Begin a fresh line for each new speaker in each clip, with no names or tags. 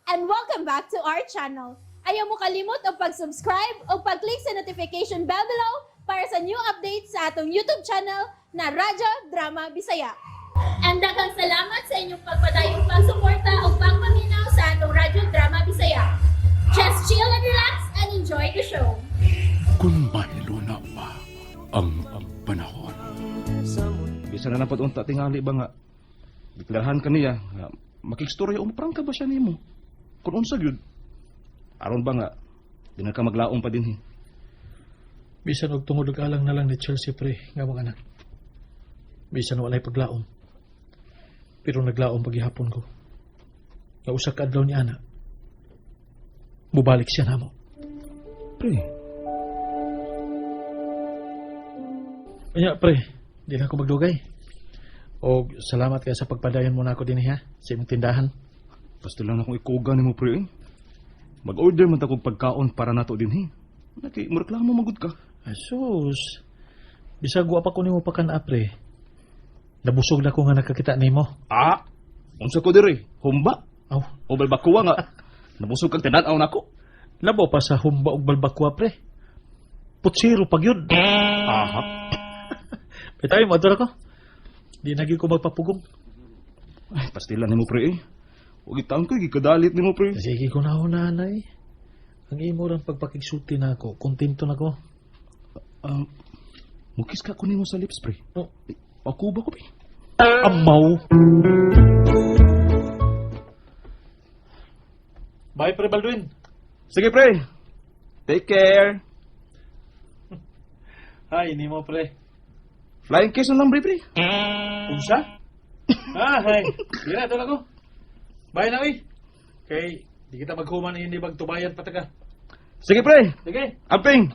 And welcome back to our channel. Ayaw mo kalimot og pag-subscribe o pag-click sa notification bell below para sa new updates sa atong YouTube channel na Radyo Drama Bisaya. And daghang salamat sa inyong pagpadayong pagsuporta o pagpaminaw sa atong Radyo Drama Bisaya. Just chill and relax and enjoy the show.
Kung mahiluna pa ang panahon.
Bisan na lang unta tingali ba nga deklarahan ka niya nga makigstorya o maprangka ba siya nimo? Kung unsa gyud. Aron ba nga di na ka maglaom pa dinhi.
Bisan og tungod og alang na lang ni Chelsea, pre, nga mga anak. Bisan walay paglaom. Pero naglaom paghihapon ko. Nga usa ka adlaw ni ana, mubalik siya namo.
Pre,
Unya, pre, di na ako magdugay. Og salamat kay sa pagpadayon mo na ako dinhi ha, sa imong tindahan.
Basta lang akong ikuga nimo, pre, eh. Mag-order man ta kog pagkaon para nato dinhi. Naki moreklamo magud ka.
Ay, sus. Bisag wa pa ko nimo pakan, pre. Nabusog na ko nga nakakita nimo.
Ah, unsa ko diri? Humba
Aw,
o balbakuwa nga nabusog kag tinan-aw nako.
Labaw pa sa humba og balbakwa, pre. Putsiro pag yun.
Aha.
Bitaw mo ako. Di na gyud ko magpapugong.
Ay, pastila nimo, pre, eh. Ug itaon ko gikadalit nimo, pre.
Sige ko na nanay. Ang imo rang pagpakigsulti na ako, kontento na ko.
Mukis ka ko nimo sa lips, pre.
Oh.
Ako ba ko, pre?
Amaw. Bye, pre Baldwin.
Sige, pre. Take care.
Hi, nimo, pre.
Flying kiss na lang, pre, pre.
Unsa? Ah, hay. Di na, doon ako. Bye na, uy. Kay, di kita maghuman hindi magtubayan pataga.
Sige, pre.
Sige.
Amping.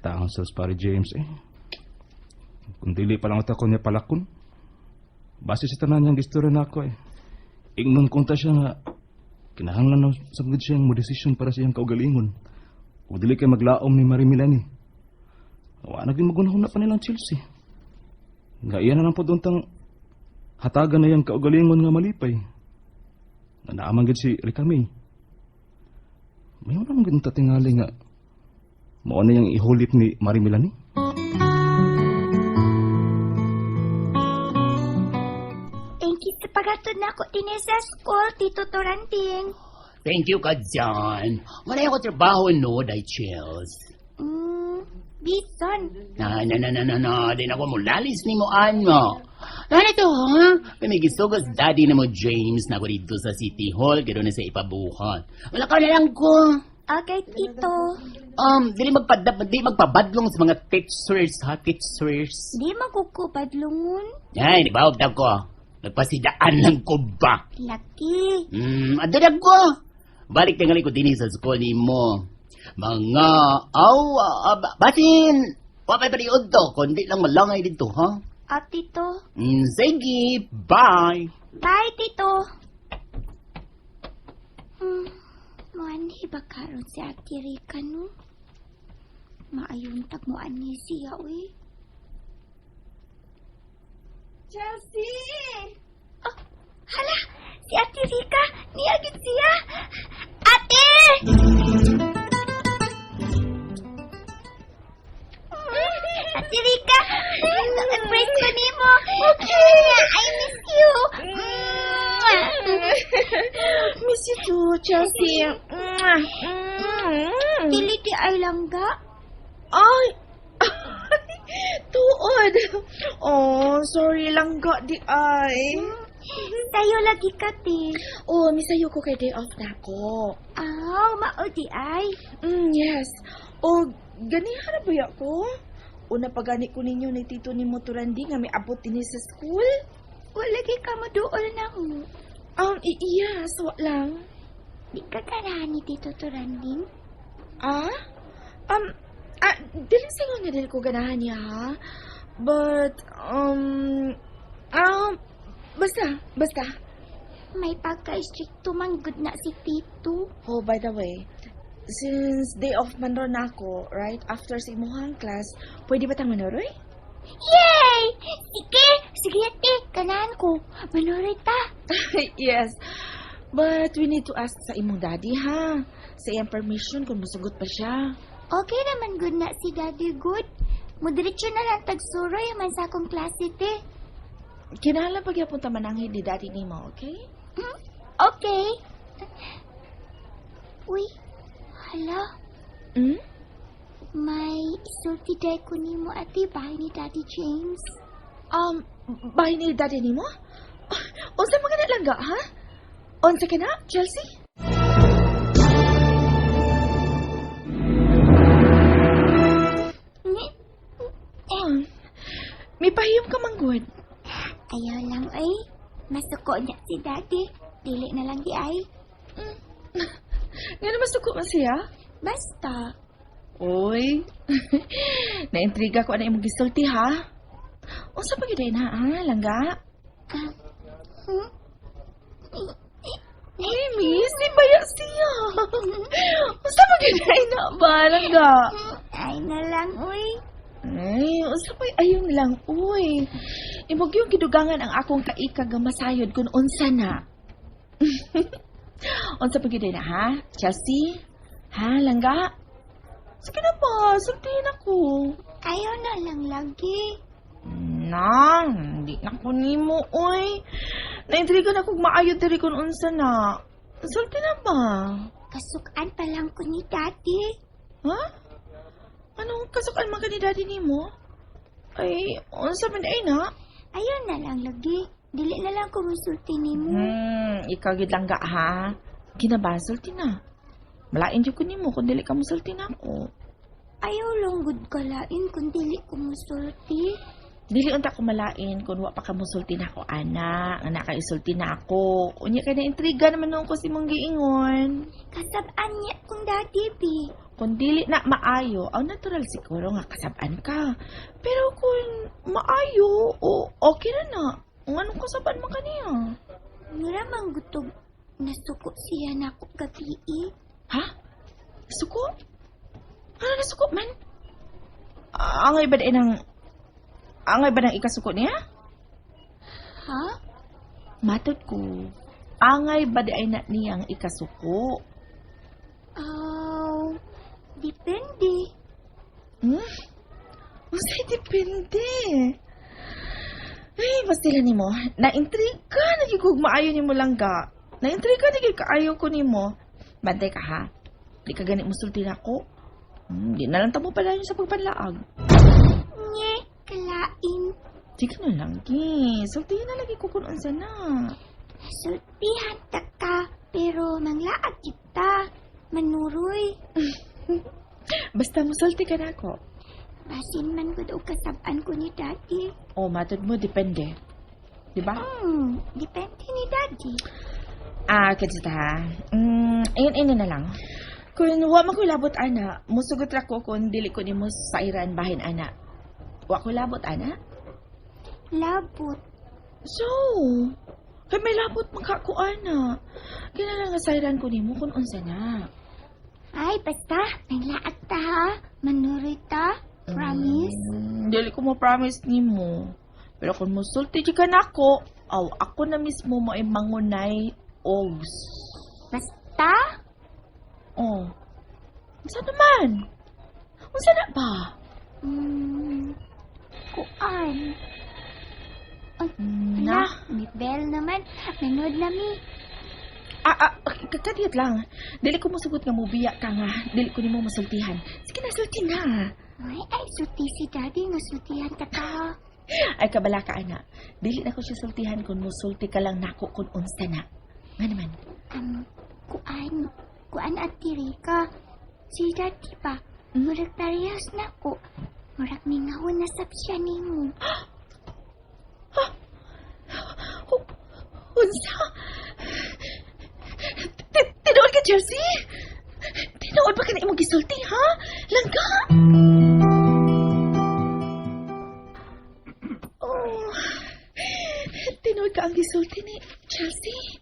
Taon sa pare James eh. Kung dili pa lang ako niya palakon. Base sa tanan niyang gistorya na ako eh. Ingnon kunta siya nga kinahanglan na sa gud siyang mo desisyon para sa iyang kaugalingon. O dili kay maglaom ni Marie Milani. Wa na gyud magunahuna pa nilang Chelsea. Nga iya na lang pod untang hatagan na iyang kaugalingon nga malipay. Na naaman gid si Rica May. Mayo naman gid tatingali nga mao na iyang ihulit ni Marie Milani.
Thank you sa paghatod na ako dinhi sa school, Tito Toranting.
Thank you ka dyan. Wala ako trabaho, no, day chills.
Bison.
Na, na, na, na, na, na, di na ko mulalis ni mo, ano. Ano to, ha? May gisugos daddy na mo, James, na ko dito sa City Hall, gano'n na sa ipabuhat. Wala ka na lang ko.
Okay, Tito.
Dili magpabadlong sa mga teachers, ha, teachers.
Di magkukupadlungon.
Ay, di ba, huwag ko. Nagpasidaan lang ko ba?
Laki.
Adto ko. Balik tingali ko dinhi sa school nimo. Mga aw basin wa pay period to, kundi lang malangay dito, ha?
Ah, Tito.
Sige, bye.
Bye, Tito. Muanhi ba karon si Ate Rica, no? Maayuntag mo ani siya, uy.
Chelsea!
Oh, hala! Si Ate Rica! Niya gid siya! Ate! Ate Rica! Embrace ko nimo! Okay! I miss you!
Miss you too, Chelsea.
Dili di ay langga.
Ay! Tuod! Oh, sorry langga di ay.
Sayo lagi ka, te.
Oh, misayo ko kay day off na ako.
Aw, mao di ay.
Yes. Oh, ganihan na ba ko? Una pa gani ko ninyo ni Tito ni Moturandi nga may abot dinhi sa school.
Wala gi ka mo duol na mo.
Yes, wa lang.
Di ka ganahan ni Tito Turanding?
Ah? Dili sa nga dili ko ganahan niya, ha? But, basta, basta.
May pagka-stricto man gud na si Tito.
Oh, by the way, since day off man ron ako, right? After sa imuhang class, pwede ba tang manuroy?
Yay! Sige, sige ate, ganahan ko. Manuroy ta.
Yes. But we need to ask sa imong daddy, ha? Sa iyang permission kung musugot pa siya.
Okay naman good na si Daddy good. Mudiretso na lang tagsuroy man sa akong klase te.
Kinahanglan pagyapon ta mananghid ni daddy nimo, okay?
Hmm? Okay. Uy, hala.
Hmm?
May isulti day ko nimo ate bahay ni Daddy James.
Bahay ni daddy nimo? Unsa man ka na langga, ha? Unsa ka na, Chelsea? Oh, may pahiyom ka manggod.
Ayaw lang ay. Masuko niya si Daddy. Dili na lang di ay.
Nga naman suko man siya.
Basta.
Oy. Naintriga ko ana imong gisulti ha. Unsa pa gyud na ha, langga?
Hmm?
Uy, miss, di baya siya. Unsa pa gyud na ba, langga?
Ay na lang, uy.
Ay, unsa pa ayon lang, uy. Imog yung gidugangan ang akong kaikag nga masayod kung unsa na. Unsa pa gyud na ha? Chelsea? Ha, langga? Sige na ba, sultihin ako.
Ayaw na lang lagi.
Na, hindi na ko nimo, oy. Naintriga na kog maayo diri kung unsa na. Sulti na ba?
Kasukan pa lang ko ni Daddy.
Ha? Anong kasukan man ka ni daddy nimo? Ay, unsa man ay na?
Ayaw na lang lagi. Dili na lang ko musulti nimo.
Ikaw gid lang ga ha. Kinaba sulti na. Malain jud ko nimo kung dili ka mosulti na ako.
Ayaw lang gud kalain kung dili ko musulti.
Dili unta ko malain kung wa pa ka mosulti na ako, ana. Nga na ka isulti na ako. Unya kay na intriga naman noon ko si mong giingon.
Kasab-an niya kung Daddy bi.
Kung dili na maayo, aw natural siguro nga kasab-an ka. Pero kung maayo, o okay na na. Ang anong kasab-an man kaniya?
Mura man gutog nasuko siya nako gabi eh.
Ha? Nasuko? Ano nasuko man? Ah, angay ba din ang... Angay ba ng ikasuko niya?
Ha?
Matod ko. Angay ba di ay na niyang ikasuko?
Aw, depende.
Unsay depende. Ay, basta nimo. Naintriga na gyud kog maayo nimo langga. Naintriga na gyud kaayo ko nimo. Bantay ka ha. Di ka gani musulti nako. Di na lang ta mo pala sa pagpanlaag.
Nye, kalain.
Di ka na lang, gi. Sultihin na lagi ko kung unsa na.
Sultihan ta ka, pero manglaag kita. Manuroy.
Basta musulti ka na ako.
Basin man gud og kasab-an ko ni Daddy.
O, matod mo, depende. Di ba?
Depende ni Daddy.
Ah, kasi ta. Ayun, ayun na lang. Kung wa man ko labot, ana, musugot ra ko kung dili ko nimo sairan bahin, ana. Wa ko labot, ana?
Labot.
So, kay may labot man ka ko, ana. Kina lang nga sairan ko nimo kung unsa na.
Ay, basta, manglaag ta ha. Manuroy ta. Promise?
Dili ko mo promise nimo. Pero kung musulti di ka nako, aw ako na mismo mo ay mangunay og
Basta?
Oh. Unsa naman? Unsa na ba?
Kuan. Ay,
Na?
hala, may bell naman. Manood na mi.
Ah, kakadiyot lang. Dili ko musugot nga mubiya ka nga. Dili ko nimo masultihan. Sige na, sulti na.
Ay, ay, sulti si Daddy. Nga sultihan ta ka.
Ay, kabala ka, ana. Dili na ko siya sultihan kung musulti ka lang nako kung unsa na. Nga naman.
Kuan. Kuan at Rika. Si Daddy ba? Murag parehas na ko. Murag mingahon na sab siya nimo.
Unsa? Tinuod ka, Chelsea? Tinuod ba ka na imong gisulti, ha? Langga! Oh, tinuod ka ang gisulti ni Chelsea.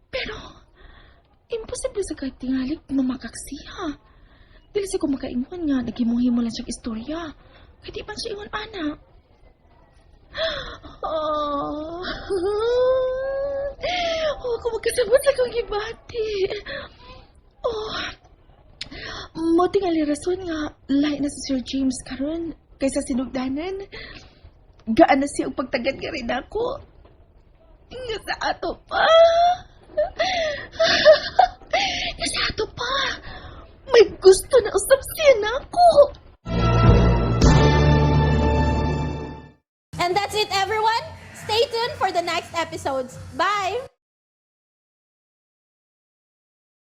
Pero, imposible sa kahit tingali mamakaksi, ha? Dili sa ko makaingon nga, naghimo-himo lang siyang istorya. Kay di man siya ingon ana. Oh. Oh, ako magkasabot sa akong gibati. Oh. Mo tingali rason nga lahi na si Sir James karon kaysa sinugdanan. Gaan na siya og pagtagad nga rin ako. Nga sa ato pa. Nga sa ato pa. May gusto na usab siya na ako.
And that's it, everyone. Stay tuned for the next episodes. Bye!